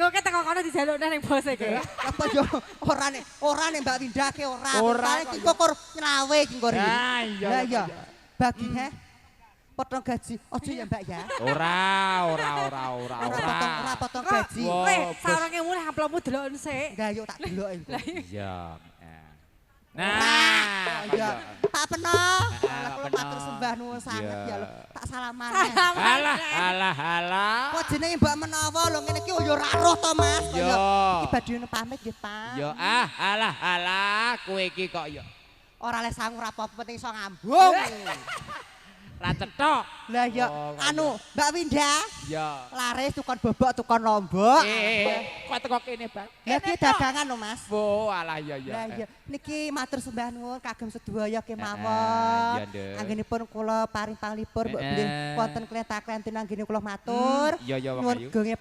Engko ke teko kono dijalukne ning bos iki. Apa yo ora nek ora nek Mbak Winda ke ora. Ora Paling ki kok nyelawe iki ngko. Ah iya. Lah iya. Bagi he. Potong gaji. Ojo ya Mbak ya. Ora ora ora ora Ora potong ora potong Kok gaji. Wah. Weh, bos. saurunge mulih amplopmu deloken sik. Lah yo tak delok engko. Iya. Nah, Iya. Pak Peno, Pak kula Peno. matur sembah nuwun sanget Iya. ya lho. Tak salamane. Alah, alah, alah. Kok jenenge Mbak menawa lho ngene iki yo ora roh to Mas. Iya. Kaya iki badhe pamit nggih Pak. Yo ah, alah, alah, kowe iki kok yo Ora leh sangu ora apa-apa penting iso ngambung. ra cethok. Lah ya Oh, anu Mbak Winda, Ya. laris tukon bobok tukon lombok. Kok teko kene, Bang? Lah iki dagangan lho Mas. Wo, alah iya iya. Lah iya niki matur sembah nuwun kagem sedaya kemawon. Iya, Nduk. Anggenipun kula paring panglipur mbok bilih wonten klenta-klentine anggene kula matur. Iya iya wong Nyuwun ayu. gonge